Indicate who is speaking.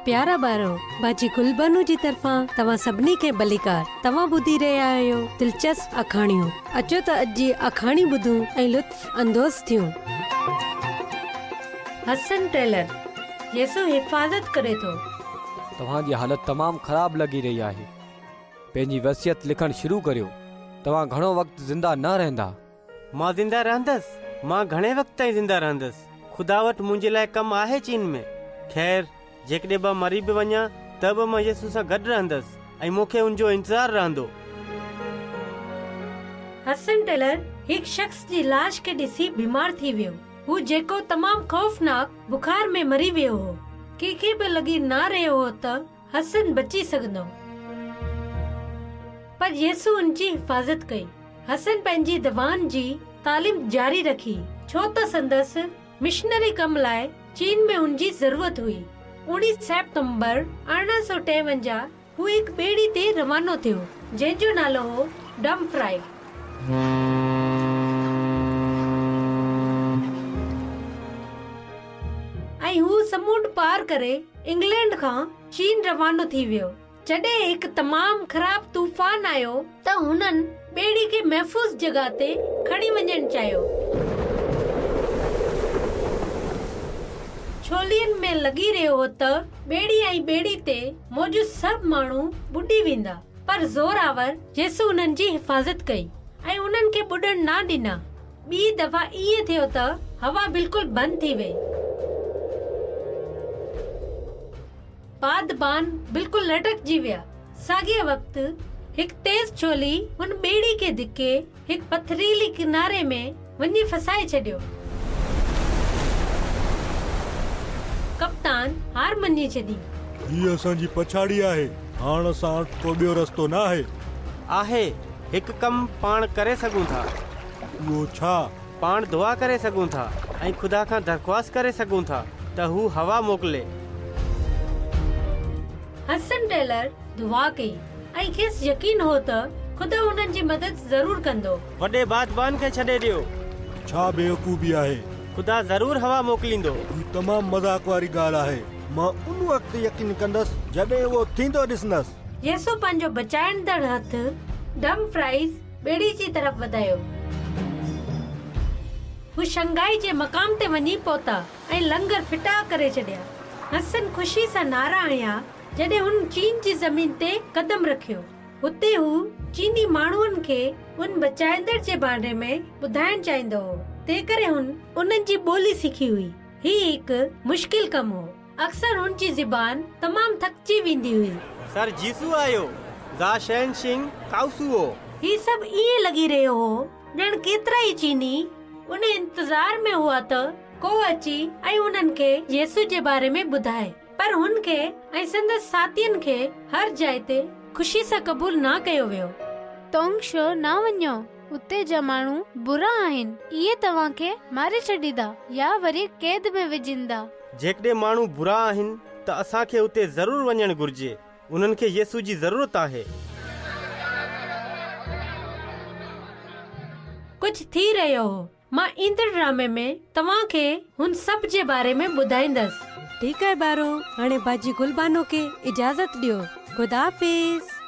Speaker 1: پيارا ٻارو، باجي گل بانو جي طرفان توهان سڀني کي ڀليڪار. توهان ٻڌي رهيا آهيو دلچسپ آکاڻيون. اچو ته اڄ جي آکاڻي ٻڌون ۽ لطف اندوز ٿيون. حسن ٽيلر، يسوع حفاظت ڪري ٿو.
Speaker 2: توهان جي حالت تمام خراب لڳي رهي آهي. پنهنجي وصيت لکڻ شروع ڪريو. توهان گهڻو وقت زنده نه رهندا.
Speaker 3: مان زنده رهندس. مان گهڻي وقت تائين زنده رهندس. خدا وٽ منهنجي لاء ڪم آهي چين ۾. خير، جيڪڏهن مان مري به وڃان ته به مان يسوع سان گڏ رهندس ۽ مون کي ان جو انتظار رهندو.
Speaker 1: هڊسن ٽيلر هڪ شخص جي لاش کي ڏسي بيمار ٿي ويو. هو جيڪو تمام خوفناڪ بخار ۾ مري ويو هو. ڪنهن کي به لڳي نه رهيو هو ته هڊسن بچي سگهندو. پر يسوع ان جي حفاظت ڪئي. هڊسن پنهنجي دوائن جي تعليم جاري رکي، ڇو ته سندس مشنري ڪم لاء چين ۾ ان جي ضرورت هئي. اوڻيهه سيپٽمبر 1853 هو هڪ ٻيڙي تي روانو ٿيو، جنهن جو نالو هو ڊم فرائي. ۽ هو سمنڊ پار ڪري انگلينڊ کان چين روانو ٿي ويو. جڏهن هڪ تمام خراب طوفان آيو ته هنن ٻيڙي کي محفوظ جڳهه تي کڻي وڃڻ چاهيو. ڇولين ۾ لڳي رهيو هو ته ٻيڙي ۽ ٻيڙي تي موجود سڀ ماڻهو ٻڏي ويندا، پر زورآور يسوع انهن جي حفاظت ڪئي ۽ انهن کي ٻڏڻ نه ڏنا. ٻي دفعا ائين ٿيو ته هوا بلڪل بند ٿي وئي. بادبان بلڪل لٽڪجي ويا. ساڳئي وقت هڪ تيز ڇولي ان ٻيڙي کي ڌڪي هڪ پٿريلي ڪناري ۾ وڃي ڦاسائي ڇڏيو. ڪپتان هار مڃي ڇڏي.
Speaker 4: هيء اسان جي پڇاڙي آهي. هاڻ اسان وٽ ڪو ٻيو رستو ناهي.
Speaker 3: آهي. هڪ ڪم پاڻ ڪري سگهون ٿا.
Speaker 4: اهو ڇا؟
Speaker 3: پاڻ دعا ڪري سگهون ٿا ۽ خدا کان درخواست ڪري سگهون ٿا ته هو هوا موڪلي.
Speaker 1: هڊسن ٽيلر دعا ڪئي ۽ کيس يقين هو ته خدا انهن جي مدد ضرور ڪندو.
Speaker 3: وڏي بادبان کي ڇڏي ڏيو.
Speaker 4: ڇا بيوقوفي آهي؟
Speaker 3: خدا ضرور هوا موڪليندو.
Speaker 4: هي تمام مذاق واري ڳالهه آهي. مان ان وقت يقين ڪندس جڏهن اهو ٿيندو ڏسندس.
Speaker 1: يسوع پنهنجو بچائيندڙ هٿ ڊم فرائيز ٻيڙي جي طرف وڌايو. هو شنگهائي جي مقام تي وڃي پهتا ۽ لنگر ڦٽا ڪري ڇڏيا. هڊسن خوشي سان نعرا هنيا جڏهن هن چين جي زمين تي قدم رکيو. هتي هو چيني ماڻهن کي ان بچائيندڙ جي باري ۾ ٻڌائڻ چاهيندو هو، تنهنڪري هن انهن جي ٻولي سکي هئي. هي هڪ مشڪل ڪم هو. اڪثر هن جي زبان تمام ٿڪجي ويندي هئي.
Speaker 3: سر جيسو آيو، زا شين شنگ ڪائوسوئو.
Speaker 1: هي سڀ ائين لڳي رهيو هو ڄڻ ڪيترائي چيني ان انتظار ۾ هئا ته ڪو اچي ۽ انهن کي يسوع جي باري ۾ ٻڌائي. پر هن کي ۽ سندس ساٿين کي هر جاء تي خوشي سان قبول نه ڪيو ويو.
Speaker 5: تونگ شو نه وڃو. اتي جا ماڻهو برا آهن، اهي توهان کي ماري ڇڏيندا يا وري قيد ۾ وجهندا.
Speaker 3: جيڪڏهن ماڻهو برا آهن ته اسان کي اتي ضرور وڃڻ گهرجي. انهن کي يسوع جي ضرورت آهي.
Speaker 1: ڪجهه ٿي رهيو هو. مان ايندڙ ڊرامي ۾ توهان کي هن سڀ جي باري ۾ ٻڌائيندس. ٺيڪ آهي ٻارو، هاڻي باجي گل بانو کي اجازت ڏيو. خدا حافظ.